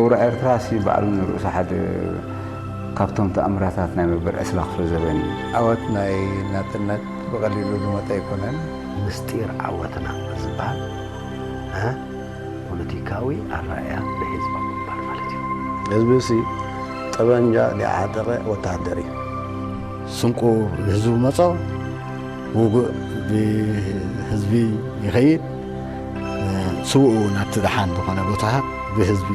ሰውራ ኤርትራ ሲ ባዕሉ ንርእሱ ሓደ ካብቶም ተኣምራታት ናይ መበል ዕስራ ክፍለ ዘበን እዩ። ዓወት ናይ ናጽነት ብቐሊሉ ዝመጸ ኣይኮነን። ምስጢር ዓወትና ዝበሃል፣ እ፣ ፖለቲካዊ ኣረኣእያ ናይ ህዝባዊ ግንባር ማለት እዩ። ህዝቢ ሲ ጠበንጃ ዘይዓጠቐ ወተሃደር እዩ። ስንቁ ብህዝቢ መጾ፣ ውጉእ ብህዝቢ ይኸይድ፣ ስውኡ ናብቲ ደሓን ዝኾነ ቦታ ብህዝቢ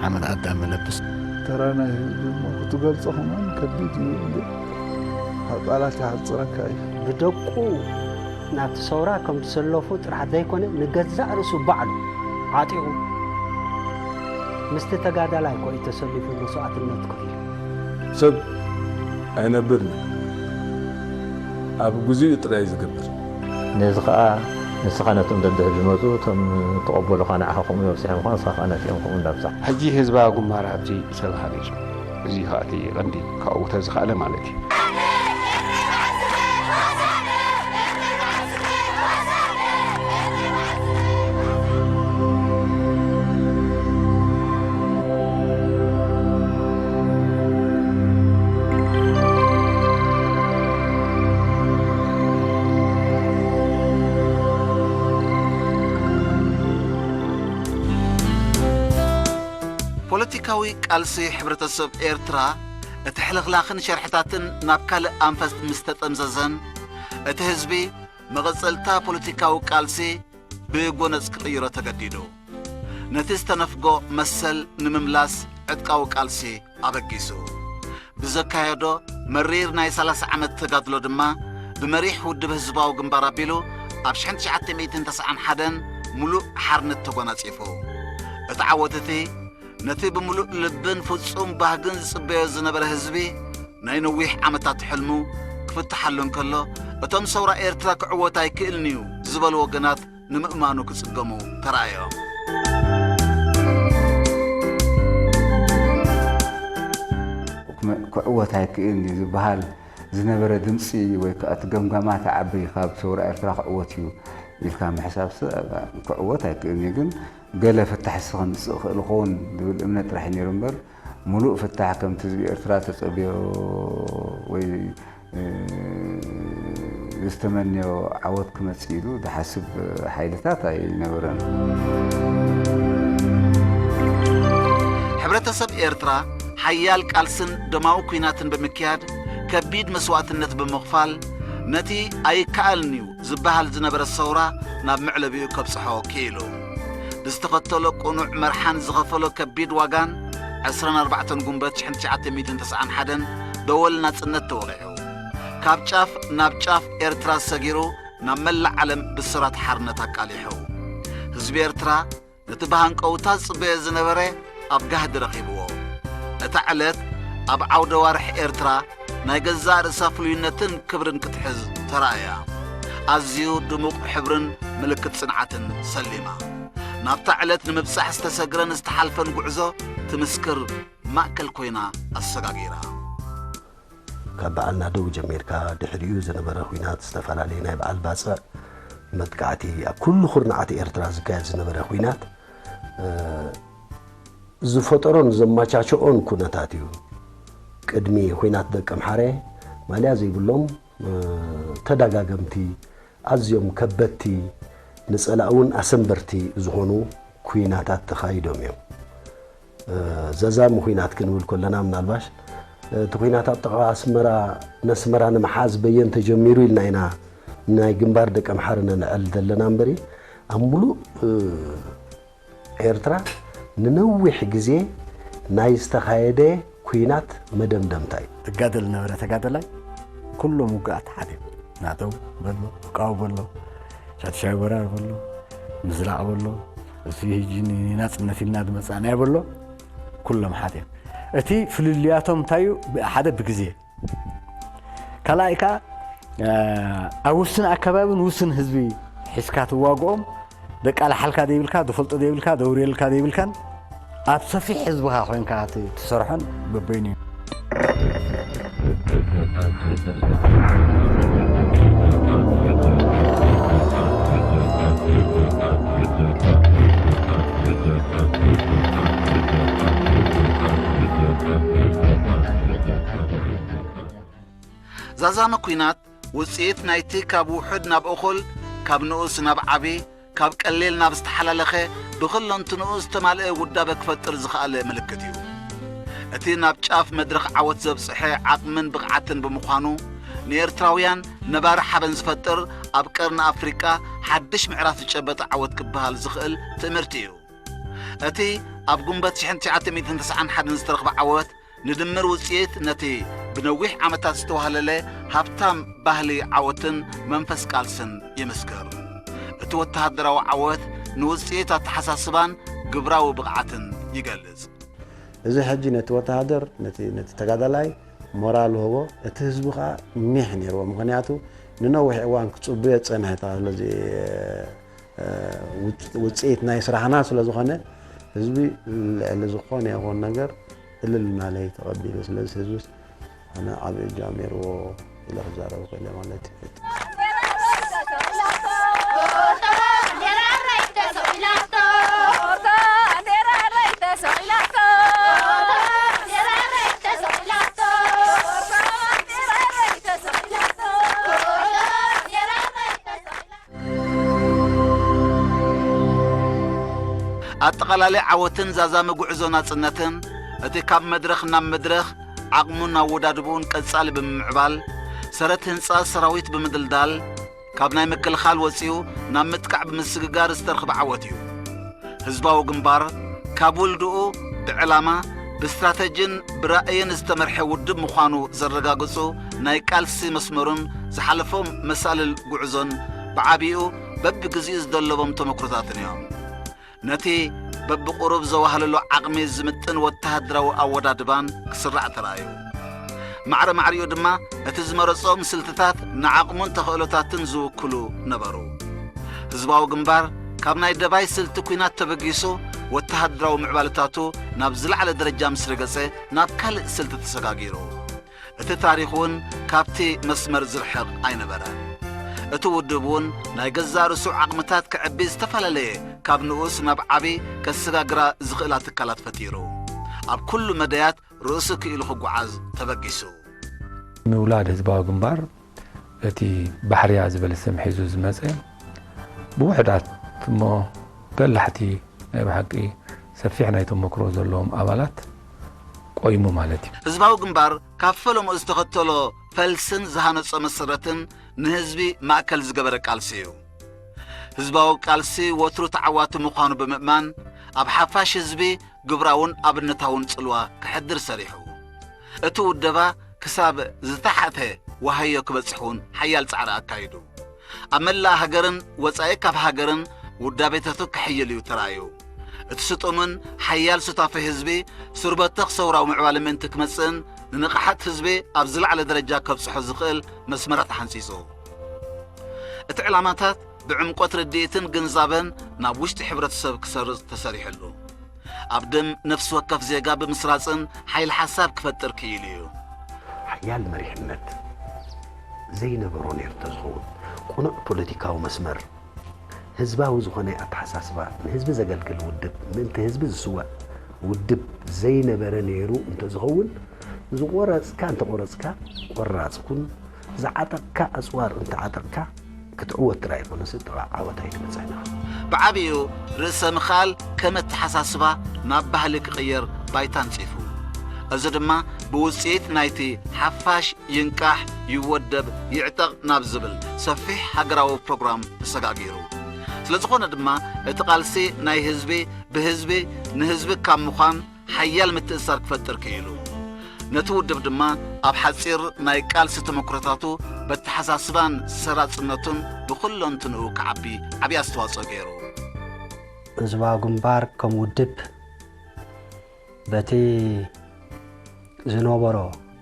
ሓመድ ኣዳም ለብስ። ተራ ናይ ህዝቢ እሞ ክትገልጾ ከማን ከቢድ እዩ። እንዲ ካብ ቃላት ይሓጽረካ እዩ። ብደቁ ናብቲ ሰውራ ከም ዝሰለፉ ጥራሕ ዘይኮነ፣ ንገዛእ ርእሱ ባዕሉ ዓጢቑ ምስቲ ተጋዳላይ ኮ እዩ ተሰሊፉ መስዋእትነት ከፊሉ። ሰብ ኣይነብርን እዩ። ኣብ ግዜኡ ጥራይ እዩ ዝገብር። ነዚ ኸኣ ንስኻ ነቶም ደድሕሪ ዝመጹ፣ እቶም ተቐበሉኻ ንዓኻ ከምኡ ይበጽሖም፣ ንስኻ ኸኣ ነቲኦም ከምኡ እንዳብጻሕ። ሕጂ ህዝባዊ ግንባር ኣብዚ ሰብ ሃኒጹ። እዚ ኸኣ እቲ ቀንዲ ካብኡ ተዝኸኣለ ማለት እዩ። ፖለቲካዊ ቃልሲ ሕብረተሰብ ኤርትራ፣ እቲ ሕልኽላኽን ሸርሕታትን ናብ ካልእ ኣንፈት ምስ ተጠምዘዘን፣ እቲ ህዝቢ መቐጸልታ ፖለቲካዊ ቃልሲ ብጎነጽ ክቕይሮ ተገዲዱ። ነቲ ዝተነፍጎ መሰል ንምምላስ ዕጥቃዊ ቃልሲ ኣበጊሱ። ብዘካየዶ መሪር ናይ ሰላሳ ዓመት ተጋድሎ ድማ፣ ብመሪሕ ውድብ ህዝባዊ ግንባር ኣቢሉ፣ ኣብ ሽሕን ትሽዓተ ሚእትን ተስዓን ሓደን ምሉእ ሓርነት ተጎናጺፉ። እቲ ዓወት እቲ፣ ነቲ ብምሉእ ልብን ፍጹም ባህግን ዝጽበዮ ዝነበረ ህዝቢ፣ ናይ ነዊሕ ዓመታት ሕልሙ ክፍትሓሉ እንከሎ፣ እቶም ሰውራ ኤርትራ ክዕወት ኣይክእልን እዩ ዝበሉ ወገናት ንምእማኑ ክጽገሙ ተራእዮም። ክዕወት ኣይክእልን እዩ ዝበሃል ዝነበረ ድምጺ ወይ ከኣ እቲ ገምጋማት ዓቢ ካብ ሰውራ ኤርትራ ክዕወት እዩ ኢልካ ምሕሳብስ ክዕወት ኣይክእልን እዩ። ግን ገለ ፍታሕ ስኸምጽእ ክእል ይኸውን ዝብል እምነት ጥራሕ እዩ ነይሩ እምበር፣ ምሉእ ፍታሕ ከምቲ ህዝቢ ኤርትራ ተጸብዮ ወይ ዝተመንዮ ዓወት ክመጽእ ኢሉ ዝሓስብ ሓይልታት ኣይነበረን። ሕብረተሰብ ኤርትራ ሓያል ቃልስን ደማዊ ኲናትን ብምክያድ፣ ከቢድ መስዋእትነት ብምኽፋል፣ ነቲ ኣይከኣልን እዩ ዝበሃል ዝነበረ ሰውራ ናብ መዕለቢኡ ከብጽሖ ክኢሉ። ብዝተኸተሎ ቅኑዕ መርሓን ዝኸፈሎ ከቢድ ዋጋን፣ ዕስራን ኣርባዕተን ጉንበት ሽሕን ትሽዓተ ሚእትን ተስዓን ሓደን ደወል ናጽነት ተወቒዑ። ካብ ጫፍ ናብ ጫፍ ኤርትራ ሰጊሩ ናብ መላእ ዓለም ብስራት ሓርነት ኣቃሊሑ። ህዝቢ ኤርትራ ነቲ ብሃንቀውታ ዝጽበዮ ዝነበረ ኣብ ጋህዲ ረኺብዎ። እታ ዕለት ኣብ ዓውደ ዋርሕ ኤርትራ ናይ ገዛእ ርእሳ ፍሉይነትን ክብርን ክትሕዝ ተራእያ። ኣዝዩ ድሙቕ ሕብርን ምልክት ጽንዓትን ሰሊማ። ናብታ ዕለት ንምብጻሕ ዝተሰግረን ዝተሓልፈን ጉዕዞ ትምስክር ማእከል ኮይና ኣሰጋጊራ። ካብ በዓል ናደው ጀሚርካ ድሕሪኡ ዝነበረ ኲናት፣ ዝተፈላለየ ናይ በዓል ባጽዕ መጥቃዕቲ፣ ኣብ ኩሉ ኩርናዓት ኤርትራ ዝካየድ ዝነበረ ኲናት፣ እ፣ ዝፈጠሮን ዘመቻቸኦን ኩነታት እዩ። ቅድሚ ኲናት ደቂ ኣምሓረ ማልያ ዘይብሎም፣ እ፣ ተደጋገምቲ፣ ኣዝዮም ከበድቲ፣ ንጸላኢ እውን ኣሰንበርቲ ዝኾኑ ኲናታት ተኻይዶም እዮም። እ፣ ዘዛሚ ኲናት ክንብል ከለና፣ ምናልባሽ እቲ ኲናት ኣብ ጥቓ ኣስመራ፣ ነስመራ ንምሓዝ በየን ተጀሚሩ ኢልና ኢና ናይ ግንባር ደቂ ኣምሓረ ነልዕል ዘለና እምበሪ፣ ኣብ ምሉእ፣ እ፣ ኤርትራ ንነዊሕ ግዜ ናይ ዝተኻየደ ኲናት መደምደምታ እዩ። ትጋደል ዝነበረ ተጋደላይ፣ ኩሎም ውግኣት ሓደ እዮም። ናደው በሎ፣ ዕቃቡ በሎ፣ ሻድሻይ ወራር በሎ፣ ምዝላቕ በሎ፣ እዚ ሕጂ ንናጽነት ኢልና ዝመጻእናዮ በሎ፣ ኩሎም ሓደ እዮም። እቲ ፍልልያቶም እንታይ እዩ? ሓደ ብግዜ። ካልኣይ ከኣ፣ እ፣ ኣብ ውስን ኣከባብን ውስን ህዝቢ ሒዝካ ትዋግኦም፣ ደቃላሓልካ ዘይብልካ፣ ዝፈልጦ ዘይብልካ፣ ዘውርየልካ ዘይብልካን፣ ኣብ ሰፊሕ ህዝብኻ ኮይንካ ት-፣ ትሰርሖን በበይኑ እዩ። ዛዛሚ ኲናት ውጽኢት ናይቲ ካብ ውሑድ ናብ እኹል፣ ካብ ንኡስ ናብ ዓቢ፣ ካብ ቀሊል ናብ ዝተሓላለኸ፣ ብኽለንትንኡ ዝተማልአ ውዳበ ክፈጥር ዝኸኣለ ምልክት እዩ። እቲ ናብ ጫፍ መድረኽ ዓወት ዘብጽሐ ዓቕምን ብቕዓትን ብምዃኑ፣ ንኤርትራውያን ነባሪ ሓበን ዝፈጥር፣ ኣብ ቀርኒ ኣፍሪቃ ሓድሽ ምዕራፍ ዝጨበጠ ዓወት ክበሃል ዝኽእል ትእምርቲ እዩ። እቲ ኣብ ጉንበት ሽሕን ትሽዓተ ሚእትን ተስዓን ሓደን ዝተረኽበ ዓወት፣ ንድምር ውጽኢት ነቲ ብነዊሕ ዓመታት ዝተዋህለለ ሃብታም ባህሊ ዓወትን መንፈስ ቃልስን ይምስክር። እቲ ወተሃደራዊ ዓወት ንውጽኢት ኣተሓሳስባን ግብራዊ ብቕዓትን ይገልጽ። እዚ ሕጂ ነቲ ወተሃደር፣ ነቲ፣ ነቲ ተጋዳላይ ሞራል ወህቦ፣ እቲ ህዝቢ ኸኣ ኒሕ ነይርዎ። ምኽንያቱ ንነዊሕ እዋን ክጽበዮ ዝጸንሐ፣ ስለዚ፣ እ፣ ውጽ-፣ ውጽኢት ናይ ስራሕና ስለ ዝኾነ፣ ህዝቢ ልዕሊ ዝኾነ ይኹን ነገር እልል እናለ ተቐቢሉ። ስለዚ ህዝቢ ኣነ ዓቢ እጃም ነይርዎ ኢለ ክዛረብ ክእል ማለት እዩ። ኣጠቓላሊ ዓወትን ዛዛሚ ጉዕዞ ናጽነትን፣ እቲ ካብ መድረኽ ናብ መድረኽ ዓቕሙን ኣወዳድብኡን ቀጻሊ ብምምዕባል፣ ሰረት ህንጻ ሰራዊት ብምድልዳል፣ ካብ ናይ ምክልኻል ወጺኡ ናብ ምጥቃዕ ብምስግጋር ዝተረኽበ ዓወት እዩ። ህዝባዊ ግንባር፣ ካብ ውልድኡ ብዕላማ፣ ብስትራተጂን ብራእይን ዝተመርሐ ውድብ ምዃኑ ዘረጋግጹ ናይ ቃልሲ መስመሩን ዝሓለፎም መሳልል ጉዕዞን ብዓቢኡ በብግዜኡ ዝደለቦም ተመክሮታትን እዮም። ነቲ በብቁሩብ ዘዋህለሎ ዓቕሚ ዝምጥን ወተሃደራዊ ኣወዳድባን ክስራዕ ተራእዩ። ማዕረ ማዕሪኡ ድማ እቲ ዝመረጾም ስልትታት ንዓቕሙን ተኽእሎታትን ዝውክሉ ነበሩ። ህዝባዊ ግንባር ካብ ናይ ደባይ ስልቲ ኲናት ተበጊሱ፣ ወተሃደራዊ ምዕባለታቱ ናብ ዝለዓለ ደረጃ ምስ ረገጸ፣ ናብ ካልእ ስልቲ ተሰጋጊሩ። እቲ ታሪኽ እውን ካብቲ መስመር ዝርሕቕ ኣይነበረን። እቲ ውድብ እውን ናይ ገዛእ ርእሱ ዓቕምታት ከዕቢ ዝተፈላለየ፣ ካብ ንኡስ ናብ ዓቢ ከሰጋግራ ዝኽእላ ትካላት ፈጢሩ፣ ኣብ ኩሉ መዳያት ርእሱ ክኢሉ ክጓዓዝ ተበጊሱ። ምውላድ ህዝባዊ ግንባር፣ እቲ ባሕርያ ዝበለ ስም ሒዙ ዝመጸ፣ ብውሑዳት እሞ በላሕቲ፣ ናይ ብሓቂ ሰፊሕ ናይ ተመክሮ ዘለዎም ኣባላት ቆይሙ ማለት እዩ። ህዝባዊ ግንባር ካብ ፈለምኡ ዝተኸተሎ ፈልስን ዝሃነጾ መሰረትን ንህዝቢ ማእከል ዝገበረ ቃልሲ እዩ። ህዝባዊ ቃልሲ ወትሩ ተዓዋቲ ምዃኑ ብምእማን፣ ኣብ ሓፋሽ ህዝቢ ግብራውን ኣብነታውን ጽልዋ ከሕድር ሰሪሑ። እቲ ውደባ ክሳብ ዝተሓተ ዋህዮ ክበጽሕ እውን ሓያል ጻዕሪ ኣካይዱ። ኣብ መላእ ሃገርን ወጻኢ ካብ ሃገርን ውዳቤታቱ ክሕይል እዩ ተራእዩ። እቲ ስጡምን ሓያል ሱታፌ ህዝቢ፣ ስርበተኽ ሰውራዊ ምዕባለ ምእንቲ ክመጽእን ንንቕሓት ህዝቢ ኣብ ዝለዓለ ደረጃ ከብጽሖ ዝኽእል መስመራት ሓንጺጹ። እቲ ዕላማታት ብዕምቆት ርድኢትን ግንዛበን ናብ ውሽጢ ሕብረተሰብ ክሰርጽ ተሰሪሕሉ። ኣብ ደም ነፍሲ ወከፍ ዜጋ ብምስራጽን ሓይሊ ሓሳብ ክፈጥር ክኢሉ እዩ። ሓያል መሪሕነት ዘይነበሮ ነይሩ እንተዝኸውን፣ ቅኑዕ ፖለቲካዊ መስመር፣ ህዝባዊ ዝኾነ ኣተሓሳስባ፣ ንህዝቢ ዘገልግል ውድብ፣ ምእንቲ ህዝቢ ዝስዋእ ውድብ ዘይነበረ ነይሩ እንተዝኸውን፣ ዝቖረጽካ እንተቖረጽካ፣ ቆራጽ ኩን፣ ዝዓጠቕካ ኣጽዋር እንተዓጠቕካ፣ ክትዕወት ጥራይ ኣይኮነስ፣ ጥቓ ዓወት ኣይትበጽሕን ኢኻ። ብዓቢኡ ርእሰ ምኽኣል ከም ኣተሓሳስባ ናብ ባህሊ ክቕየር ባይታ ኣንጺፉ። እዚ ድማ ብውጽኢት ናይቲ ሓፋሽ ይንቃሕ፣ ይወደብ፣ ይዕጠቕ ናብ ዝብል ሰፊሕ ሃገራዊ ፕሮግራም ተሰጋጊሩ። ስለ ዝኾነ ድማ እቲ ቃልሲ ናይ ህዝቢ፣ ብህዝቢ፣ ንህዝቢ ካብ ምዃን ሓያል ምትእስሳር ክፈጥር ክኢሉ። ነቲ ውድብ ድማ ኣብ ሓጺር ናይ ቃልሲ ተመክሮታቱ በተሓሳስባን ሰራጽነቱን ብኹለንትንኡ ክዓቢ ዓቢ ኣስተዋጽኦ ገይሩ። ህዝባዊ ግንባር ከም ውድብ በቲ ዝነበሮ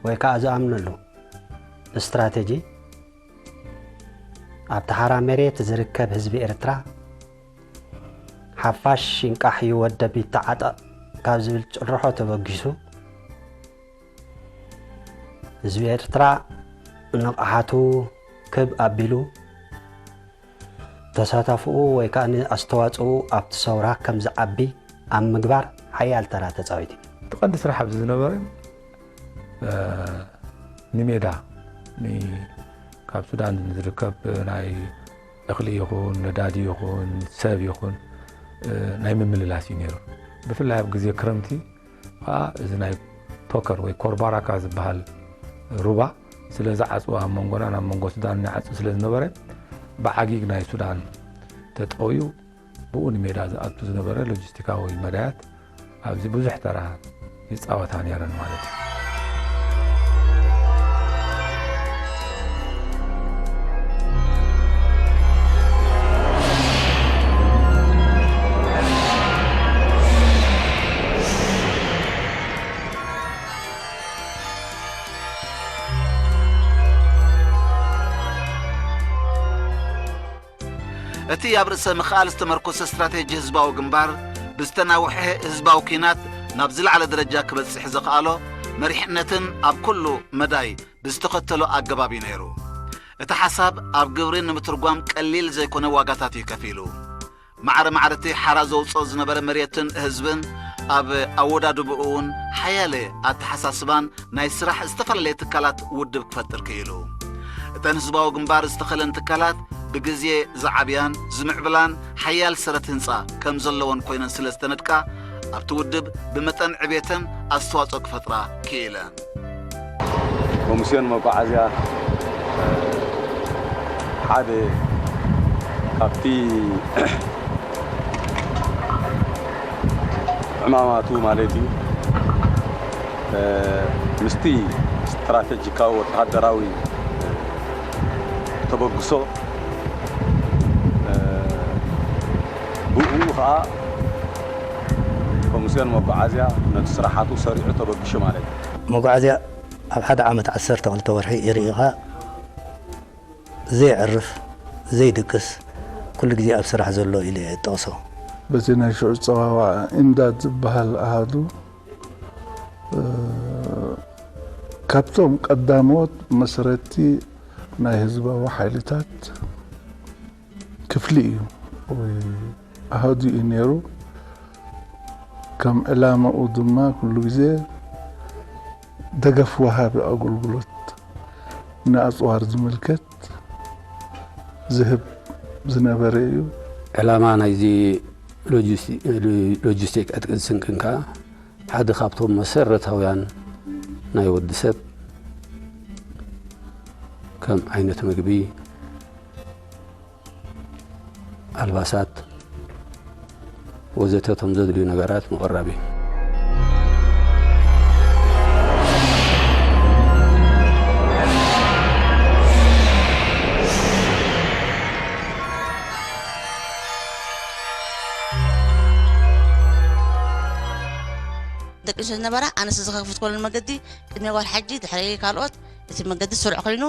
ወይ ከዓ ዝኣምነሉ ስትራተጂ ኣብቲ ሓራ መሬት ዝርከብ ህዝቢ ኤርትራ ሓፋሽ ይንቃሕ ይወደብ ይተዓጠቕ ካብ ዝብል ጭርሖ ተበጊሱ ህዝቢ ኤርትራ ንቕሓቱ ክብ ኣቢሉ ተሳታፍኡ ወይ ከዓ ኣስተዋፅኡ ኣብቲ ሰውራ ከም ዝዓቢ ኣብ ምግባር ሓያል ተራ ተፃዊቱ እዩ። እቲ ቀንዲ ስራሕ ኣብዚ ዝነበረ ንሜዳ ካብ ሱዳን ዝርከብ ናይ እኽሊ ይኹን ነዳዲ ይኹን ሰብ ይኹን ናይ ምምልላስ እዩ ነይሩ። ብፍላይ ኣብ ግዜ ክረምቲ ከዓ እዚ ናይ ቶከር ወይ ኮርባራካ ዝበሃል ሩባ ስለ ዝዓፅዋ ኣብ መንጎና ናብ መንጎ ሱዳን ይዓፁ ስለ ዝነበረ ብዓጊግ ናይ ሱዳን ተጠውዩ ብኡ ንሜዳ ዝኣቱ ዝነበረ ሎጂስቲካዊ መዳያት ኣብዚ ብዙሕ ተራ ይፃወታ ነይረን ማለት እዩ። እቲ ኣብ ርእሰ ምኽኣል ዝተመርኮሰ ስትራቴጂ ህዝባዊ ግንባር ብዝተናውሐ ህዝባዊ ኲናት ናብ ዝለዓለ ደረጃ ክበጽሕ ዘኽኣሎ መሪሕነትን ኣብ ኩሉ መዳይ ብዝተኸተሎ ኣገባብ እዩ ነይሩ። እቲ ሓሳብ ኣብ ግብሪ ንምትርጓም ቀሊል ዘይኮነ ዋጋታት እዩ ከፊሉ። ማዕረ ማዕረ እቲ ሓራ ዘውፅኦ ዝነበረ መሬትን ህዝብን ኣብ ኣወዳድብኡ እውን ሓያለ ኣተሓሳስባን ናይ ስራሕ ዝተፈላለየ ትካላት ውድብ ክፈጥር ክኢሉ። እተን ህዝባዊ ግንባር ዝተኸለን ትካላት ብግዜ ዝዓብያን ዝምዕብላን ሓያል ሰረት ህንፃ ከም ዘለወን ኮይነን ስለ ዝተነድቃ ኣብቲ ውድብ ብመጠን ዕቤተን ኣስተዋፅኦ ክፈጥራ ክኢለን። ኮሚስዮን መጓዓዝያ ሓደ ካብቲ ዕማማቱ ማለት እዩ ምስቲ ስትራቴጂካዊ ወተሃደራዊ ተበግሶ ብኡ ከዓ ኮሚስዮን መጓዓዝያ ነቲ ስራሓቱ ሰሪዑ ተበግሹ ማለት እዩ። መጓዓዝያ ኣብ ሓደ ዓመት ዓሰርተ ክልተ ወርሒ ይርኢ ኢኻ፣ ዘየዕርፍ፣ ዘይድቅስ፣ ኩሉ ግዜ ኣብ ስራሕ ዘሎ ኢለ እየ እጠቕሶ። በቲ ናይ ሽዑ ጸዋውዓ ኢምዳድ ዝበሃል ኣሃዱ ካብቶም ቀዳሞት መስረትቲ ናይ ህዝባዊ ሓይልታት ክፍሊ እዩ ወይ ኣሃዱ እዩ ነይሩ። ከም ዕላማኡ ድማ ኩሉ ግዜ ደገፍ ወሃቢ ኣገልግሎት ንኣፅዋር ዝምልከት ዝህብ ዝነበረ እዩ። ዕላማ ናይዚ ሎጂስቲክ ዕጥቅን ስንቅን ከኣ ሓደ ካብቶም መሰረታውያን ናይ ወዲ ሰብ ከም ዓይነት ምግቢ፣ ኣልባሳት ወዘተ እቶም ዘድልዩ ነገራት ምቕራብ እዩ። ደቂ ኣንስትዮ ዝነበራ ኣነስ ዝኸፍት ኮለን መገዲ ቅድሚ ጓል ሓጂ ድሕሪ ካልኦት እቲ መገዲ ስሩዕ ኮይኑ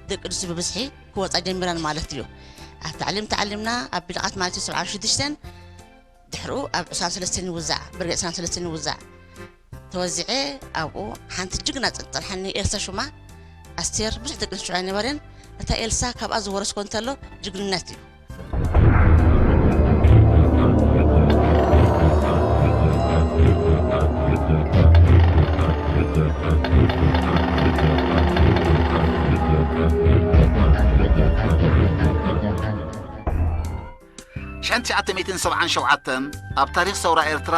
ደቂ ኣንስትዮ ብብዝሒ ክወፃ ጀሚረን ማለት እዩ። ኣብ ታዕሊም ተዓሊምና ኣብ ብልቓት ማለት እዩ ሰብዓ ሽዱሽተን ድሕርኡ ኣብ ዕስራን ሰለስተን ይውዛዕ ብርጌድ ዕስራን ሰለስተን ይውዛዕ ተወዚዐ ኣብኡ ሓንቲ ጅግና ፀንፀርሓኒ ኤልሳ ሹማ ኣስቴር ብዙሕ ደቂ ኣንስትዮ ኣይነበረን እታ ኤልሳ ካብኣ ዝወረስኮ እንተሎ ጅግንነት እዩ። ሽሕን ትሽዓተ ሚእትን ሰብዓን ሸውዓተን ኣብ ታሪኽ ሰውራ ኤርትራ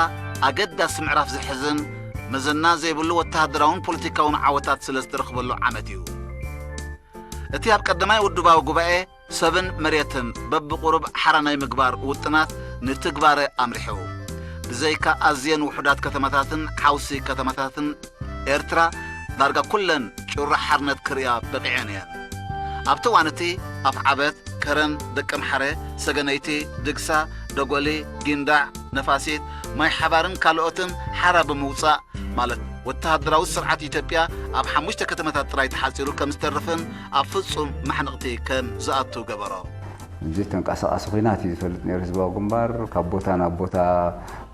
ኣገዳሲ ምዕራፍ ዝሕዝን መዘና ዘይብሉ ወተሃደራውን ፖለቲካውን ዓወታት ስለ ዝተረኽበሉ ዓመት እዩ። እቲ ኣብ ቀዳማይ ውድባዊ ጉባኤ ሰብን መሬትን በብቑሩብ ሓራ ናይ ምግባር ውጥናት ንትግባረ ኣምሪሑ። ብዘይካ ኣዝየን ውሑዳት ከተማታትን ሓውሲ ከተማታትን ኤርትራ ዳርጋ ኩለን ጩራ ሓርነት ክርእያ በቒዐን እየን። ኣብቲ እዋን እቲ ኣፍዓበት፣ ከረን፣ ደቀምሓረ፣ ሰገነይቲ፣ ድግሳ፣ ደጎሊ፣ ጊንዳዕ፣ ነፋሲት፣ ማይ ሓባርን ካልኦትን ሓራ ብምውጻእ ማለት ወተሃደራዊ ስርዓት ኢትዮጵያ ኣብ ሓሙሽተ ከተማታት ጥራይ ተሓጺሩ ከም ዝተርፍን ኣብ ፍጹም ማሕንቕቲ ከም ዝኣቱ ገበሮ። እዚ ተንቀሳቓሲ ኲናት እዩ ዝፈልጥ ነይሩ ህዝባዊ ግንባር። ካብ ቦታ ናብ ቦታ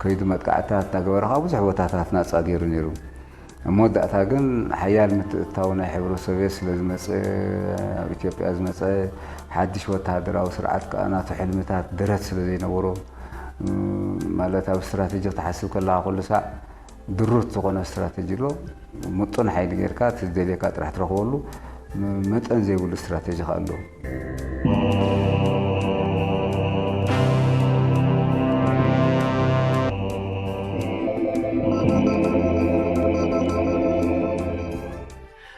ከይዱ መጥቃዕትታት እናገበረ ካብ ብዙሕ ቦታታት ናጻ ገይሩ ነይሩ። ኣብ መወዳእታ ግን ሓያል ምትእትታው ናይ ሕብረ ሶቬት ስለ ዝመጸ ኣብ ኢትዮጵያ ዝመጸ ሓድሽ ወተሃደራዊ ስርዓት ከኣ ናቱ ሕልምታት ደረት ስለ ዘይነበሮ ማለት ኣብ ስትራቴጂ ክትሓስብ ከለኻ ኩሉ ሳዕ ድሩት ዝኾነ ስትራተጂ ኣሎ። ምጡን ሓይሊ ጌርካ እቲ ዝደልየካ ጥራሕ ትረኽበሉ ም-፣ መጠን ዘይብሉ ስትራተጂ ከኣ ኣሎ።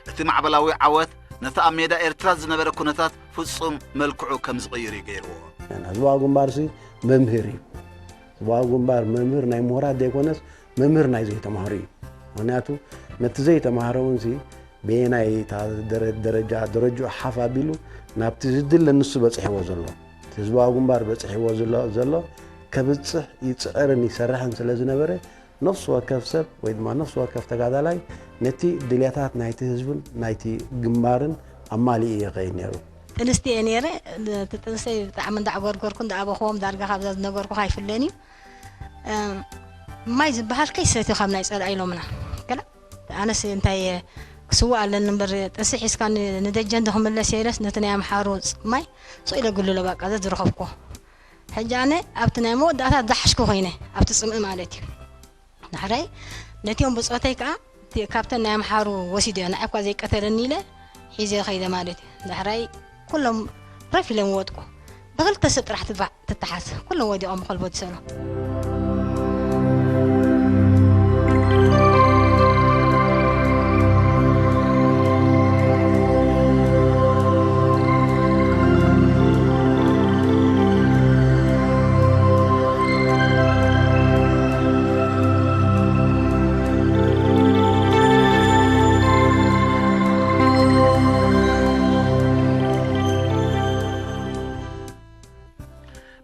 እቲ ማዕበላዊ ዓወት ነቲ ኣብ ሜዳ ኤርትራ ዝነበረ ኩነታት ፍጹም መልክዑ ከም ዝቕይር እዩ ገይርዎ። ህዝባዊ ግንባርሲ መምህር እዩ። ህዝባዊ ግንባር መምህር ናይ ምሁራት ዘይኮነስ መምህር ናይ ዘይተማህሩ እዩ። ምኽንያቱ ነቲ ዘይተማህረ እውን ሲ በየናይ እታ ደረ-፣ ደረጃ ደረጃኡ ሓፍ ኣቢሉ ናብቲ ዝድለ ንሱ በፂሕዎ ዘሎ፣ እቲ ህዝባዊ ግንባር በፂሕዎ ዘሎ፣ ዘሎ ከብፅሕ ይፅዕርን ይሰርሕን ስለ ዝነበረ ነፍሲ ወከፍ ሰብ ወይ ድማ ነፍሲ ወከፍ ተጋዳላይ ነቲ ድልየታት ናይቲ ህዝብን ናይቲ ግንባርን ኣማሊኡ ይኸይድ ነይሩ። ጥንስቲ እየ ነይረ። እቲ ጥንሰይ ብጣዕሚ እንዳዕጎርጎርኩ እንዳኣበኽዎም ዳርጋ ካብዛ ዝነበርኩ ኣይፍለን እዩ። እም፣ ማይ ዝበሃል ከይሰትዩ ካብ ናይ ጸላኢ ኢሎምና። ገለ ኣነስ እንታይ እየ ክስውእ ኣለኒ እምበር ጥንሲ ሒዝካ ን-፣ ንደጀን ዶ ክምለስ እየ ኢለስ ነቲ ናይ ኣምሓሩ ፅ-፣ ማይ ሱቕ ኢለ ግልሎ በቃ ዘዝረኸብኩ። ሕጂ ኣነ ኣብቲ ናይ መወዳእታ ዝሓሽኩ ኮይነ ኣብቲ ጽምኢ ማለት እዩ። ዳሕራይ ነቲኦም ብጾተይ ከኣ እቲ ካብተን ናይ ኣምሓሩ ወሲደ ንዓይ እኳ ዘይቀተለኒ ኢለ ሒዘ ከይደ ማለት እዩ። ዳሕራይ ኩሎም ረፍ ኢሎም ወጥቁ። ብክልተ ሰብ ጥራሕ ትባ-፣ ትተሓዝ። ኩሎም ወዲቖም ብኮልቦ ዝሰሉ።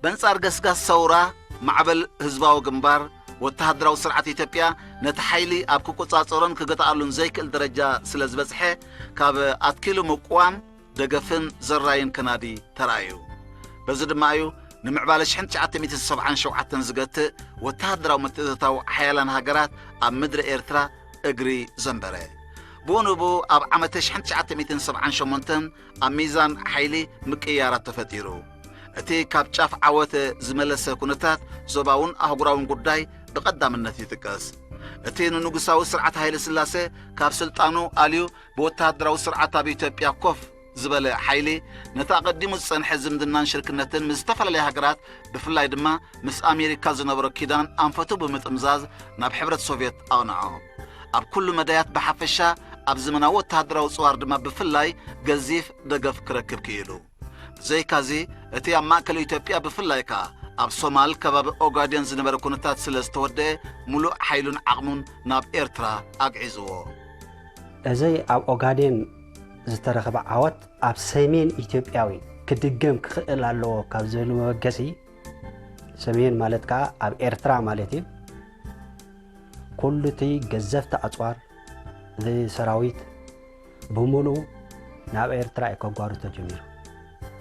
በንጻር ገስጋስ ሰውራ፣ ማዕበል ህዝባዊ ግንባር፣ ወተሃደራዊ ስርዓት ኢትዮጵያ ነቲ ሓይሊ ኣብ ክቆጻጸሮን ክገትኣሉን ዘይክእል ደረጃ ስለ ዝበጽሐ፣ ካብ ኣትኪሉ ምቅዋም፣ ደገፍን ዘራይን ከናዲ ተራእዩ። በዚ ድማ እዩ ንምዕባለ ሽሕን ትሽዓተ ሚእትን ሰብዓን ሸውዓተን ዝገትእ ወተሃደራዊ ምትእትታው ሓያላን ሃገራት ኣብ ምድሪ ኤርትራ እግሪ ዘንበረ። ብኡ ንብኡ ኣብ ዓመተ ሽሕን ትሽዓተ ሚእትን ሰብዓን ሸሞንተን ኣብ ሚዛን ሓይሊ ምቅይያራት ተፈጢሩ። እቲ ካብ ጫፍ ዓወት ዝመለሰ ኩነታት ዞባውን ኣህጉራውን ጉዳይ ብቐዳምነት ይጥቀስ። እቲ ንንጉሳዊ ስርዓት ሃይለ ስላሴ ካብ ስልጣኑ ኣልዩ ብወተሃደራዊ ስርዓት ኣብ ኢትዮጵያ ኮፍ ዝበለ ሓይሊ፣ ነቲ ኣቐዲሙ ዝጸንሐ ዝምድናን ሽርክነትን ምስ ዝተፈላለያ ሃገራት፣ ብፍላይ ድማ ምስ ኣሜሪካ ዝነበሮ ኪዳን ኣንፈቱ ብምጥምዛዝ ናብ ሕብረት ሶቭየት ኣቕንዖ። ኣብ ኩሉ መዳያት ብሓፈሻ፣ ኣብ ዘመናዊ ወተሃደራዊ ጽዋር ድማ ብፍላይ ገዚፍ ደገፍ ክረክብ ክኢሉ። ብዘይካዚ፣ እቲ ኣብ ማእከል ኢትዮጵያ ብፍላይ ከኣ ኣብ ሶማል ከባቢ ኦጋዴን ዝነበረ ኩነታት ስለ ዝተወደአ፣ ምሉእ ሓይሉን ዓቕሙን ናብ ኤርትራ ኣግዒዝዎ። እዚ ኣብ ኦጋዴን ዝተረኽበ ዓወት ኣብ ሰሜን ኢትዮጵያዊ ክድገም ክኽእል ኣለዎ ካብ ዝብል መበገሲ፣ ሰሜን ማለት ከኣ ኣብ ኤርትራ ማለት እዩ። ኩሉ እቲ ገዘፍቲ ኣጽዋር፣ እቲ ሰራዊት ብምሉኡ ናብ ኤርትራ እዩ ከጓሩ ተጀሚሩ።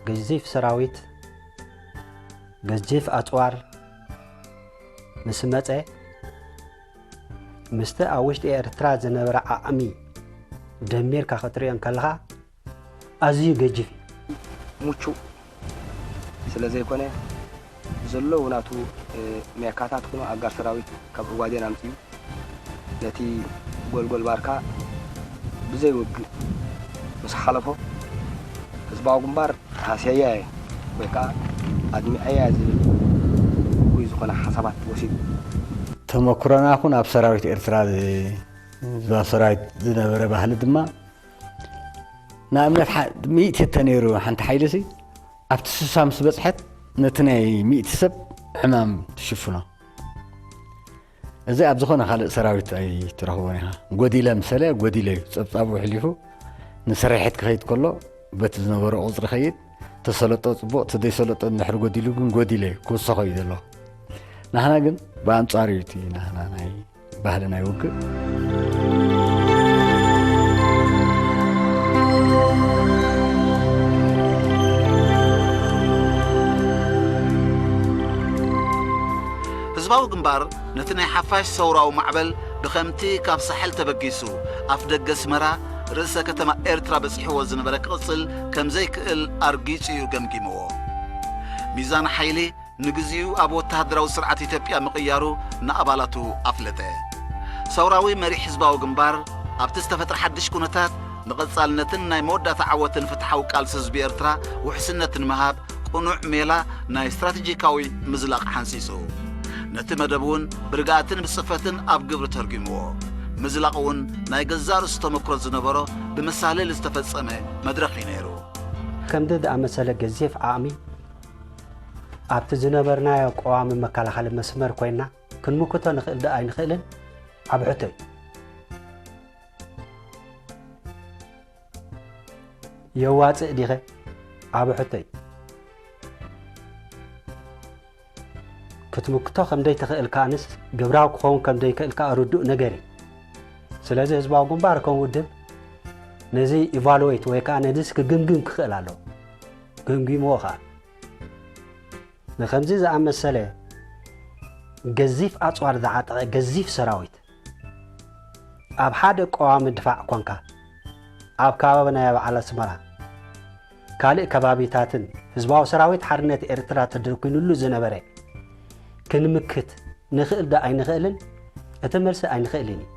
ገዚፍ ሰራዊት፣ ገዚፍ ኣጽዋር ምስ መጸ፣ ምስቲ ኣብ ውሽጢ ኤርትራ ዝነበረ ዓቕሚ ደሚርካ ክትሪኦ እንከለኻ፣ ኣዝዩ ገዚፍ እዩ። ምቹእ ስለ ዘይኮነ፣ ዘለዉ ናቱ፣ እ፣ ሜካታት ኩኑ ኣጋር ሰራዊት ካብ ኦጋዴን ኣምጺኡ ነቲ ጎልጎል ባርካ ብዘይ ውግእ ምስ ሓለፎ፣ ህዝባዊ ግንባር ሃስየያ እየ ወይ ከኣ ኣድሚዐያ እየ ዝብል ግጉይ ዝኾነ ሓሳባት ወሲዱ። ተመኩሮና ኩን ኣብ ሰራዊት ኤርትራ ዝ-፣ ኣብ ሰራዊት ዝነበረ ባህሊ ድማ፣ ንኣብነት፣ ሓ-፣ ሚእቲ ተነይሩ ሓንቲ ሓይሊ ሲ፣ ኣብቲ ስሳ ምስ በጽሐት፣ ነቲ ናይ ሚእቲ ሰብ ዕማም ትሽፍኖ። እዚ ኣብ ዝኾነ ካልእ ሰራዊት ኣይትረኽቦን ኢኻ። ጎዲለ ምሰለ፣ ጎዲለ እዩ። ጸብጻቡ ኣሕሊፉ ንስርሒት ክኸይድ ከሎ፣ በቲ ዝነበሮ ቁጽሪ ኸይድ፣ ተሰለጦ ጽቡቕ፣ ተደይሰለጦ እንድሕር ጎዲሉ ግን ጎዲለ እዩ። ክውሰኾ እዩ ዘሎ። ናህና ግን ብኣንጻሩ እዩ እቲ ናህና ናይ ባህሊ ናይ ውግእ። ህዝባዊ ግንባር ነቲ ናይ ሓፋሽ ሰውራዊ ማዕበል ብኸምቲ ካብ ሳሕል ተበጊሱ ኣፍ ደገ ኣስመራ ርእሰ ከተማ ኤርትራ በጺሕዎ ዝነበረ ክቕጽል ከም ዘይክእል ኣርጊጹ እዩ ገምጊምዎ። ሚዛን ሓይሊ ንግዚኡ ኣብ ወተሃደራዊ ስርዓት ኢትዮጵያ ምቕያሩ ንኣባላቱ ኣፍለጠ። ሰውራዊ መሪሕ ህዝባዊ ግንባር ኣብቲ ዝተፈጥረ ሓድሽ ኩነታት ንቐጻልነትን ናይ መወዳእታ ዓወትን ፍትሓዊ ቃልሲ ህዝቢ ኤርትራ ውሕስነት ንምሃብ ቅኑዕ ሜላ ናይ ስትራቴጂካዊ ምዝላቕ ሓንሲሱ። ነቲ መደብ እውን ብርግኣትን ብጽፈትን ኣብ ግብሪ ተርጒምዎ። ምዝላቕ እውን ናይ ገዛእ ርእሱ ተመክሮ ዝነበሮ ብመሳልል ዝተፈጸመ መድረኽ እዩ ነይሩ። ከምዚ ዝኣመሰለ ገዚፍ ዓቕሚ ኣብቲ ዝነበርናዮ ቀዋሚ መከላኸሊ መስመር ኮይና ክንምክቶ ንኽእል ዶ ኣይንኽእልን ዓቢ ሕቶ እዩ። የዋጽእ ዲኸ? ዓቢ ሕቶ እዩ። ክትምክቶ ከም ዘይትኽእል ከኣንስ ግብራዊ ክኸውን ከም ዘይክእል ከኣ ርዱእ ነገር እዩ። ስለዚ ህዝባዊ ግንባር ከም ውድብ ነዚ ኢቫሉዌት ወይ ከኣ ነዚስ ክግምግም ክኽእል ኣለዎ። ገምጊምዎ ከኣ። ንኸምዚ ዝኣመሰለ ገዚፍ ኣጽዋር ዝዓጠቐ ገዚፍ ሰራዊት ኣብ ሓደ ቀዋሚ ድፋዕ ኮንካ ኣብ ከባቢ ናይ በዓል ኣስመራ ካልእ ከባቢታትን ህዝባዊ ሰራዊት ሓርነት ኤርትራ ተደርኲኑሉ ዝነበረ ክንምክት ንኽእል ዶ ኣይንኽእልን? እቲ መልሲ ኣይንኽእልን እዩ።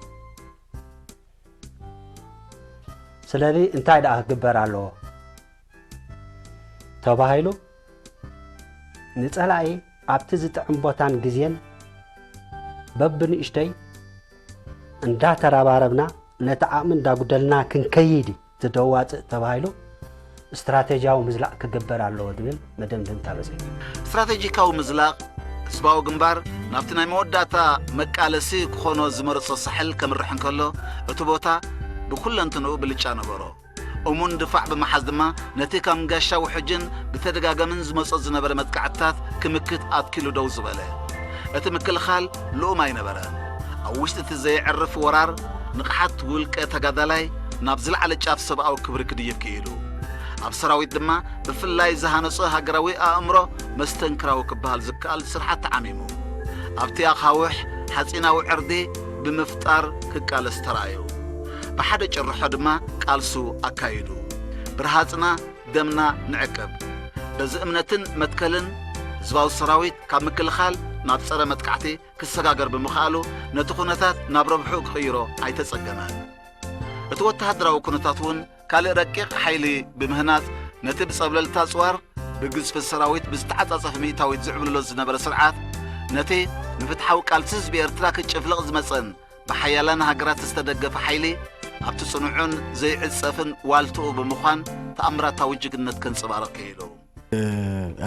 ስለዚ እንታይ ደኣ ክግበር ኣለዎ ተባሂሉ ንጸላኢ ኣብቲ ዝጥዕም ቦታን ግዜን በብንእሽተይ እንዳተረባረብና ነቲ ዓቕሚ እንዳጉደልና ክንከይድ እዩ እቲ ደዋፅእ ተባሂሉ ስትራቴጂያዊ ምዝላቕ ክግበር ኣለዎ ዝብል መደምደምታ በፂሑ። ስትራቴጂካዊ ምዝላቕ ህዝባዊ ግንባር ናብቲ ናይ መወዳእታ መቃለሲ ክኾኖ ዝመረጾ ሳሕል ከምርሕ እንከሎ እቲ ቦታ ብኩለንትንኡ ብልጫ ነበሮ። እሙን ድፋዕ ብምሓዝ ድማ ነቲ ከም ጋሻ ውሕጅን ብተደጋጋምን ዝመጾ ዝነበረ መጥቃዕትታት ክምክት ኣትኪሉ ደው ዝበለ። እቲ ምክልኻል ልኡም ኣይነበረን። ኣብ ውሽጢ እቲ ዘየዕርፍ ወራር ንቕሓት ውልቀ ተጋዳላይ ናብ ዝለዓለ ጫፍ ሰብኣዊ ክብሪ ክድይብ ክኢሉ። ኣብ ሰራዊት ድማ ብፍላይ ዝሃነጾ ሃገራዊ ኣእምሮ መስተንክራዊ ክበሃል ዝከኣል ስርሓት ተዓሚሙ። ኣብቲ ኣኻውሕ ሓጺናዊ ዕርዲ ብምፍጣር ክቃለስ ተራእዩ። ብሓደ ጭርሖ ድማ ቃልሱ ኣካይዱ። ብርሃጽና ደምና ንዕቅብ። በዚ እምነትን መትከልን ህዝባዊ ሰራዊት ካብ ምክልኻል ናብ ጸረ መጥቃዕቲ ክሰጋገር ብምኽኣሉ ነቲ ኩነታት ናብ ረብሕኡ ክቕይሮ ኣይተጸገመን። እቲ ወተሃደራዊ ኩነታት እውን ካልእ ረቂቕ ሓይሊ ብምህናጽ ነቲ ብጸብለልታ ኣጽዋር ብግዝፊ ሰራዊት ብዝተዓጻጸፈ ሚእታዊት ዝዕብልሎ ዝነበረ ስርዓት ነቲ ንፍትሓዊ ቃልሲ ህዝቢ ኤርትራ ክጭፍልቕ ዝመጸን ብሓያላን ሃገራት ዝተደገፈ ሓይሊ ኣብቲ ጽኑዕን ዘይዕጸፍን ዋልትኡ ብምዃን ተኣምራታዊ ጅግንነት ከንጸባርቕ ክኢሉ።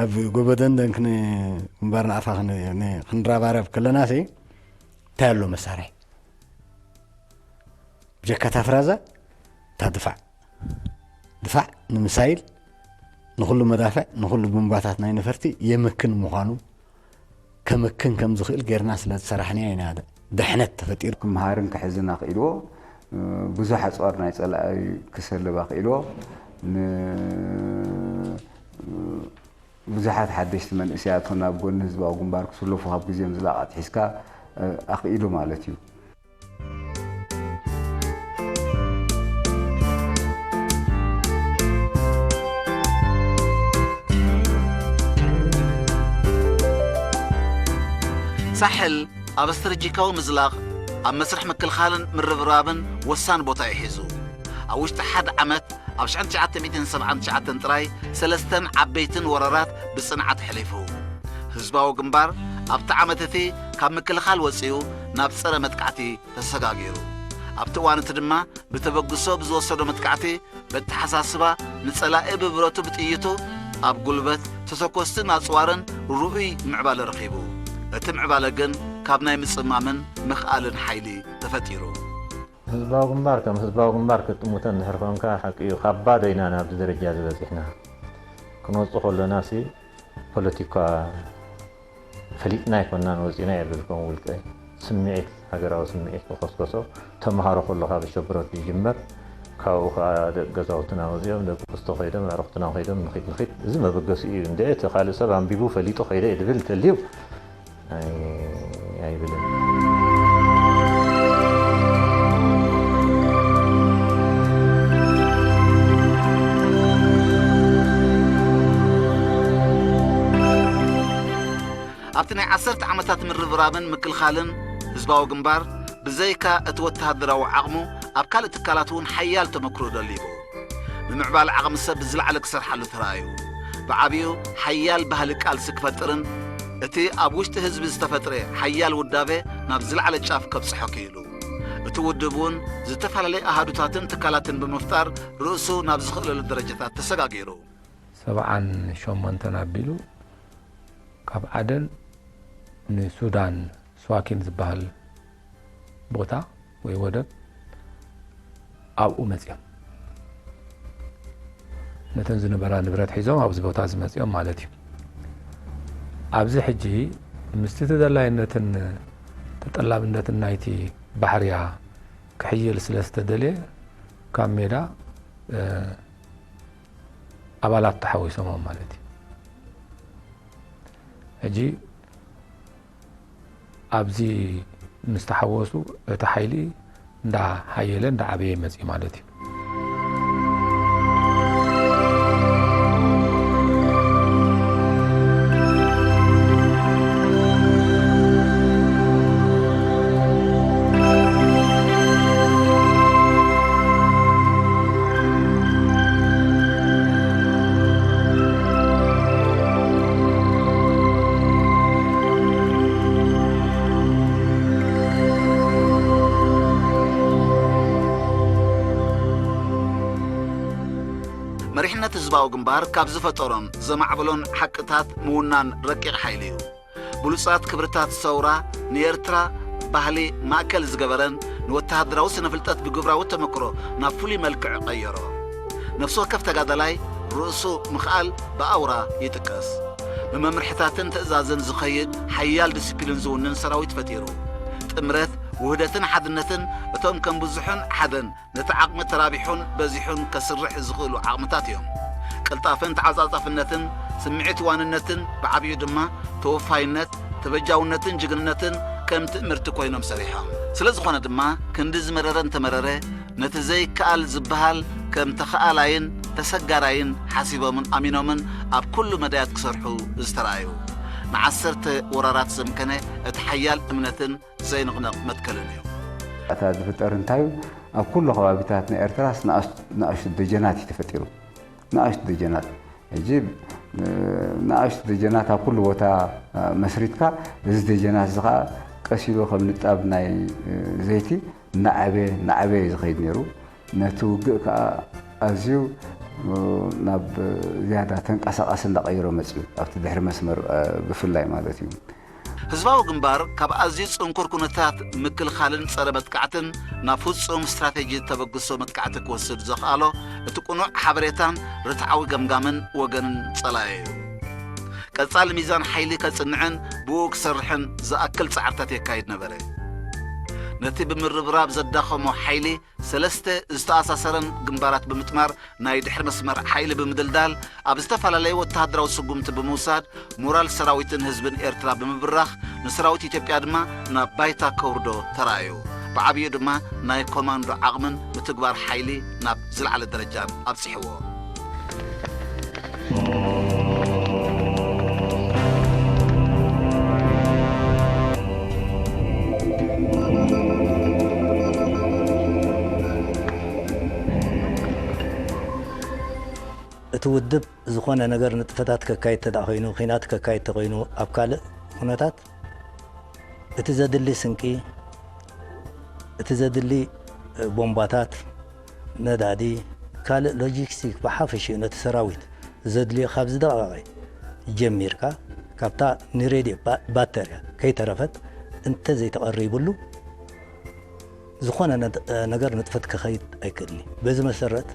ኣብ ጎበደን ደንክ ንግንባር ንኣፋ ክን-፣ ን-፣ ክንረባረብ ከለናሲ እንታይ ኣሎ መሳርሒ? ብጀካ እታ ፍራዛ እታ ድፋዕ። ድፋዕ ንምሳይል፣ ንኹሉ መዳፍዕ፣ ንኹሉ ቡምባታት ናይ ነፈርቲ የምክን ምዃኑ፣ ከምክን ከም ዝኽእል ጌርና ስለ ዝሰራሕናዮ ኢና ድሕነት ተፈጢሩ። ክመሃርን ክሕዝን ኣኽኢልዎ፣ ብዙሕ ኣጽዋር ናይ ጸላኢ ክሰልብ ኣኽኢልዎ፣ ን-፣ ብዙሓት ሓደሽቲ መንእሰያት እውን ኣብ ጎኒ ህዝባዊ ግንባር ክስለፉ ካብ ግዜኦም ዝለኣኽ ኣትሒዝካ፣ እ፣ ኣኽኢሉ ማለት እዩ። ሳሕል ኣብ ስትራቴጂካዊ ምዝላቕ፣ ኣብ መስርሕ ምክልኻልን ምርብራብን ወሳኒ ቦታ እዩ ሒዙ። ኣብ ውሽጢ ሓደ ዓመት ኣብ ሽሕን ትሽዓተ ሚእትን ሰብዓን ትሽዓተን ጥራይ ሰለስተን ዓበይትን ወራራት ብጽንዓት ኣሕሊፉ። ህዝባዊ ግንባር ኣብቲ ዓመት እቲ ካብ ምክልኻል ወጺኡ ናብ ጸረ መጥቃዕቲ ተሰጋጊሩ። ኣብቲ እዋን እቲ ድማ ብተበግሶ ብዝወሰዶ መጥቃዕቲ በተሓሳስባ ንጸላኢ ብብረቱ ብጥይቱ ኣብ ጉልበት ተተኮስትን ኣጽዋርን ርኡይ ምዕባለ ረኺቡ። እቲ ምዕባለ ግን ካብ ናይ ምጽማምን ምኽኣልን ሓይሊ ተፈጢሩ። ህዝባዊ ግንባር ከም ህዝባዊ ግንባር ክትጥምቶ እንድሕር ኮንካ፣ ሓቂ እዩ፣ ካብ ባዶ ኢና ናብዚ ደረጃ ዝበጺሕና። ክንወጽእ ከለና ሲ ፖለቲካ ፈሊጥና ኣይኮናን ወጺና እየ ዝብል ከም ውልቀ። ስምዒት፣ ሃገራዊ ስምዒት ተኾስኮሶ። ተምሃሮ ከለኻ ብሸብሮት ይጅመር፣ ካብኡ ከኣ ደቂ ገዛውትና ወጺኦም፣ ደቂ ክስቶ ከይዶም፣ ኣዕሩኽትና ከይዶም፣ ንኺድ ንኺድ። እዚ መበገሲ እዩ። እንድዒ እቲ ካልእ ሰብ ኣንቢቡ ፈሊጡ ከይደ እየ ዝብል እንተልዩ፣ ኣይ-፣ ኣይብልን። ኣብቲ ናይ ዓሰርተ ዓመታት ምርብራብን ምክልኻልን ህዝባዊ ግንባር ብዘይካ እቲ ወተሃደራዊ ዓቕሙ፣ ኣብ ካልእ ትካላት እውን ሓያል ተመክሮ ደሊቡ። ምምዕባል ዓቕሚ ሰብ ብዝለዓለ ክሰርሓሉ ተራእዩ። ብዓብዩ ሓያል ባህሊ ቃልሲ ክፈጥርን እቲ ኣብ ውሽጢ ህዝቢ ዝተፈጥረ ሓያል ውዳበ ናብ ዝለዓለ ጫፍ ከብጽሖ ክኢሉ። እቲ ውድብ እውን ዝተፈላለየ ኣሃዱታትን ትካላትን ብምፍጣር ርእሱ ናብ ዝኽእለሉ ደረጃታት ተሰጋጊሩ። ሰብዓን ሸሞንተን ኣቢሉ ካብ ዓደን ንሱዳን ስዋኪን ዝበሃል ቦታ ወይ ወደብ ኣብኡ መፅኦም ነተን ዝነበራ ንብረት ሒዞም ኣብዚ ቦታ ዝመፅኦም ማለት እዩ። ኣብዚ ሕጂ ምስቲ ተደላይነትን ተጠላብነትን ናይቲ ባሕርያ ክሕይል ስለ ዝተደልየ ካብ ሜዳ ኣባላት ተሓዊሶሞም ማለት እዩ። ሕጂ ኣብዚ ምስ ተሓወሱ እቲ ሓይሊ እንዳሓየለ እንዳዓበየ ይመፅእ ማለት እዩ። መሪሕነት ህዝባዊ ግንባር ካብ ዝፈጠሮን ዘማዕበሎን ሓቅታት ምውናን ረቂቕ ሓይሊ እዩ። ብሉጻት ክብርታት ሰውራ ንኤርትራ ባህሊ ማእከል ዝገበረን ንወተሃደራዊ ስነ ፍልጠት ብግብራዊ ተመክሮ ናብ ፍሉይ መልክዕ ቀየሮ። ነፍሲ ወከፍ ተጋዳላይ ርእሱ ምኽኣል ብኣውራ ይጥቀስ። ብመምርሕታትን ትእዛዝን ዝኸይድ ሓያል ዲሲፕሊን ዝውንን ሰራዊት ፈጢሩ። ጥምረት፣ ውህደትን ሓድነትን እቶም ከም ብዙሕን ሓደን ነቲ ዓቕሚ ተራቢሑን በዚሑን ከስርሕ ዝኽእሉ ዓቕምታት እዮም። ቅልጣፈን ተዓጻጻፍነትን፣ ስምዒት ዋንነትን፣ ብዓብዩ ድማ ተወፋይነት፣ ተበጃውነትን ጅግንነትን ከም ትእምርቲ ኮይኖም ሰሪሖም። ስለ ዝኾነ ድማ ክንዲ ዝመረረ እንተመረረ ነቲ ዘይከኣል ዝበሃል ከም ተኸኣላይን ተሰጋራይን ሓሲቦምን ኣሚኖምን ኣብ ኩሉ መዳያት ክሰርሑ ዝተረኣዩ። ንዓሰርተ ወራራት ዘምከነ እቲ ሓያል እምነትን ዘይንቕነቕ መትከልን እዩ። እታ ዝፍጠር እንታይ እዩ? ኣብ ኩሉ ከባቢታት ናይ ኤርትራስ ንኣሽቱ ደጀናት እዩ ተፈጢሩ። ንኣሽቱ ደጀናት። ሕጂ ንኣሽቱ ደጀናት ኣብ ኩሉ ቦታ መስሪትካ፣ እዚ ደጀናት እዚ ከዓ ቀስ ኢሉ ከም ንጣብ ናይ ዘይቲ እናዓበየ እናዓበየ እዩ ዝኸይድ ነይሩ። ነቲ ውግእ ከዓ ኣዝዩ ናብ ዝያዳ ተንቀሳቓሲ እንዳቐይሮ መፅዩ፣ ኣብቲ ድሕሪ መስመር ብፍላይ ማለት እዩ። ህዝባዊ ግንባር ካብ ኣዝዩ ጽንኩር ኩነታት ምክልኻልን ጸረ መጥቃዕትን ናብ ፍጹም ስትራቴጂ ተበግሶ መጥቃዕቲ ክወስድ ዘኽኣሎ እቲ ቅኑዕ ሓበሬታን ርትዓዊ ገምጋምን ወገንን ጸላኢ እዩ። ቀጻሊ ሚዛን ሓይሊ ከጽንዕን ብኡ ክሰርሕን ዝኣክል ጻዕርታት የካይድ ነበረ። ነቲ ብምርብራብ ዘዳኸሞ ሓይሊ ሰለስተ ዝተኣሳሰረን ግንባራት ብምጥማር ናይ ድሕሪ መስመር ሓይሊ ብምድልዳል ኣብ ዝተፈላለዩ ወተሃደራዊ ስጉምቲ ብምውሳድ ሞራል ሰራዊትን ህዝብን ኤርትራ ብምብራኽ ንሰራዊት ኢትዮጵያ ድማ ናብ ባይታ ከውርዶ ተራእዩ። ብዓብዩ ድማ ናይ ኮማንዶ ዓቕምን ምትግባር ሓይሊ ናብ ዝለዓለ ደረጃን ኣብፅሕዎ። እቲ ውድብ ዝኾነ ነገር ንጥፈታት ከካይድ ተደኣ ኮይኑ፣ ኺናት ከካይድ ተኾይኑ፣ ኣብ ካልእ ኩነታት እቲ ዘድሊ ስንቂ፣ እቲ ዘድሊ ቦምባታት፣ ነዳዲ፣ ካልእ ሎጂስቲክ ብሓፈሽኡ ነቲ ሰራዊት ዘድልዮ ካብ ዝደቐቐ ጀሚርካ፣ ካብታ ንሬድዮ ባተርያ ከይተረፈት እንተ ዘይተቐሪብሉ፣ ዝኾነ ነገር ንጥፈት ክኸይድ ኣይክእልን እዩ። በዚ መሰረት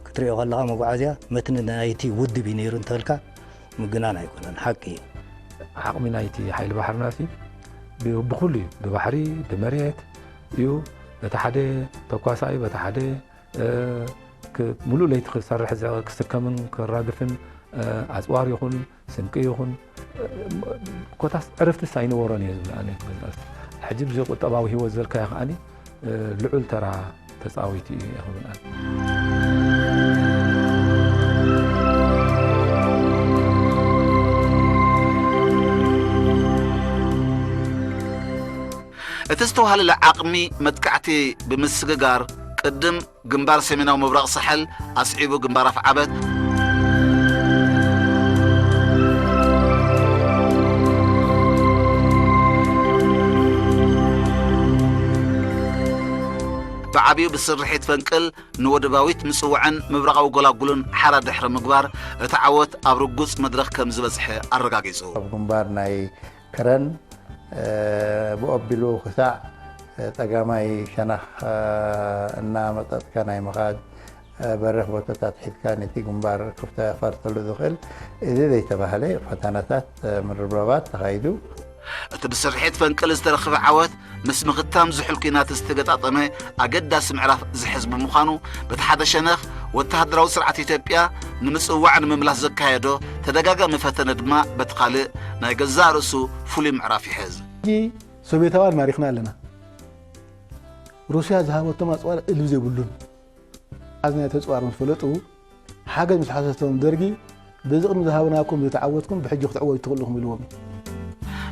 ክትሪኦ ከለኻ መጓዓዝያ መትኒ ናይቲ ውድብ እዩ ነይሩ እንተበልካ ምግናን ኣይኮነን፣ ሓቂ እዩ። ዓቕሚ ናይቲ ሓይሊ ባሕርናሲ ብኩሉ እዩ፣ ብባሕሪ ብመሬት እዩ። በቲ ሓደ ተኳሳኢ በቲ ሓደ ሙሉእ ለይቲ ክሰርሕ ክስከምን ክራግፍን ኣፅዋር ይኹን ስንቂ ይኹን ኮታስ ዕረፍትስ ኣይነበሮን እየ ዝብል ኣነ። ሕጂ ብዚ ቁጠባዊ ሂወት ዝበልካዮ ከዓኒ ልዑል ተራ ተፃዊቱ እዩ እየ ክብል ኣነ። እቲ ዝተዋህለለ ዓቕሚ መጥቃዕቲ ብምስግጋር፣ ቅድም ግንባር ሰሜናዊ ምብራቕ ሳሕል፣ ኣስዒቡ ግንባር ኣፍዓበት፣ ብዓብዩ ብስርሒት ፈንቅል ንወደባዊት ምጽዋዕን ምብራቓዊ ጎላጉልን ሓራ ድሕሪ ምግባር፣ እቲ ዓወት ኣብ ርጉጽ መድረኽ ከም ዝበጽሐ ኣረጋጊጹ። ኣብ ግንባር ናይ ከረን፣ እ፣ ብኦቢሉ ክሳዕ፣ እ፣ ጸጋማይ ሸነኽ፣ እ፣ እናመጠጥካ ናይ ምኻድ፣ እ፣ በረኽ ቦታታት ሒዝካ ነቲ ግንባር ክፍተፈርተሉ ዝኽእል እዚ ዘይተባህለ ፈተናታት፣ እ፣ ምርብራባት ተኻይዱ። እቲ ብስርሒት ፈንቅል ዝተረኽበ ዓወት ምስ ምኽታም ዝሑል ኲናት ዝተገጣጠመ ኣገዳሲ ምዕራፍ ዝሕዝ ብምዃኑ፣ በቲ ሓደ ሸነኽ ወተሃደራዊ ስርዓት ኢትዮጵያ ንምጽዋዕ ንምምላስ ዘካየዶ ተደጋጋሚ ፈተነ ድማ በቲ ካልእ ናይ ገዛእ ርእሱ ፍሉይ ምዕራፍ ይሕዝ። ሕጂ ሶቪየታውያን ማሪኽና ኣለና። ሩስያ ዝሃበቶም ኣጽዋር እልቢ ዘይብሉን። ኣዝ ናይ ተጽዋር ምስ ፈለጡ፣ ሓገዝ ምስ ሓተቶም ደርጊ፣ በዚ ቅድሚ ዝሃብናኩም ዘይተዓወትኩም ብሕጂ ክትዕወቱ ትኽእሉ ኢኹም ኢልዎም እዩ።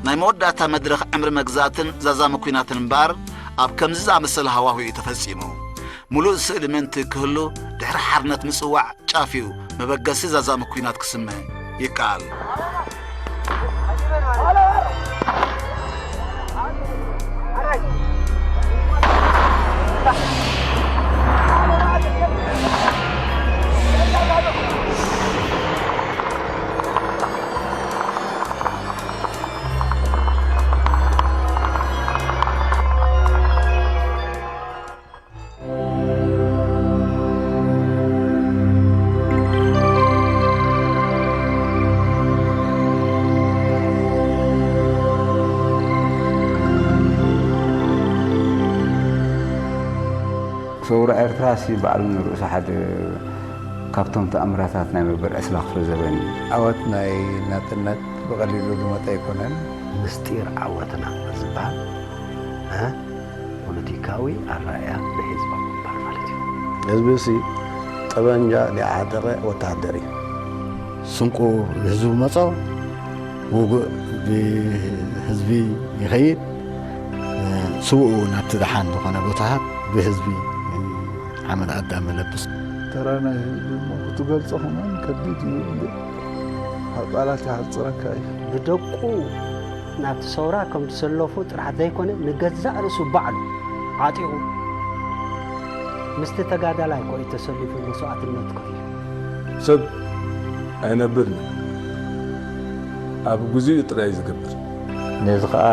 ናይ መወዳእታ መድረኽ ዕምሪ መግዛእትን ዛዛሚ ኲናትን እምበኣር፣ ኣብ ከምዚ ዝኣመሰለ ሃዋሁ እዩ ተፈጺሙ። ምሉእ ስእሊ ምእንቲ ክህሉ፣ ድሕሪ ሓርነት ምጽዋዕ ጫፍ እዩ መበገሲ ዛዛሚ ኲናት ክስመ ይከኣል። ሰውራ ኤርትራ ሲ ባዕሉ ንርእሱ ሓደ ካብቶም ተኣምራታት ናይ መበል ዕስራ ክፍለ ዘበን እዩ። ዓወት ናይ ናጽነት ብቐሊሉ ዝመጸ ኣይኮነን። ምስጢር ዓወትና ዝበሃል፣ እ፣ ፖለቲካዊ ኣረኣእያ ናይ ህዝባዊ ግንባር ማለት እዩ። ህዝቢ ሲ ጠበንጃ ዘይዓጠቐ ወተሃደር እዩ። ስንቁ ብህዝቢ መጾ፣ ውጉእ ብህዝቢ ይኸይድ፣ ስውኡ ናብቲ ደሓን ዝኾነ ቦታታት ብህዝቢ ሓመድ ኣዳም ይለብስ። ተራ ናይ ህዝቢ እሞ ክትገልጾ ከማን ከቢድ እዩ እምበር፣ ካብ ቃላት ይሓጽረካ እዩ። ብደቁ ናብቲ ሰውራ ከም ዝሰለፉ ጥራሕ ዘይኮነ፣ ንገዛእ ርእሱ ባዕሉ ዓጢቑ ምስቲ ተጋዳላይ እኮ እዩ ተሰሊፉ መስዋእትነት ከፊሉ። ሰብ ኣይነብርን፣ ኣብ ግዜኡ ጥራይ እዩ ዝገብር። ነዚ ኸኣ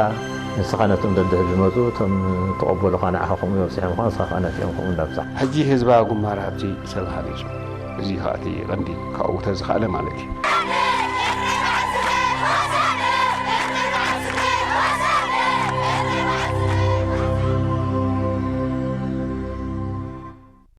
ንስኻ ነቶም ደድሕሪ ዝመጹ፣ እቶም ተቐበሉኻ ንዓኻ ከምኡ ይበጽሖም፣ ንስኻ ኸኣ ነቲኦም ከምኡ እንዳብጻሕ። ሕጂ ህዝባዊ ግንባር ኣብዚ ሰብ ሃኒጹ። እዚ ኸኣ እቲ ቀንዲ ካብኡ ተዝኸኣለ ማለት እዩ።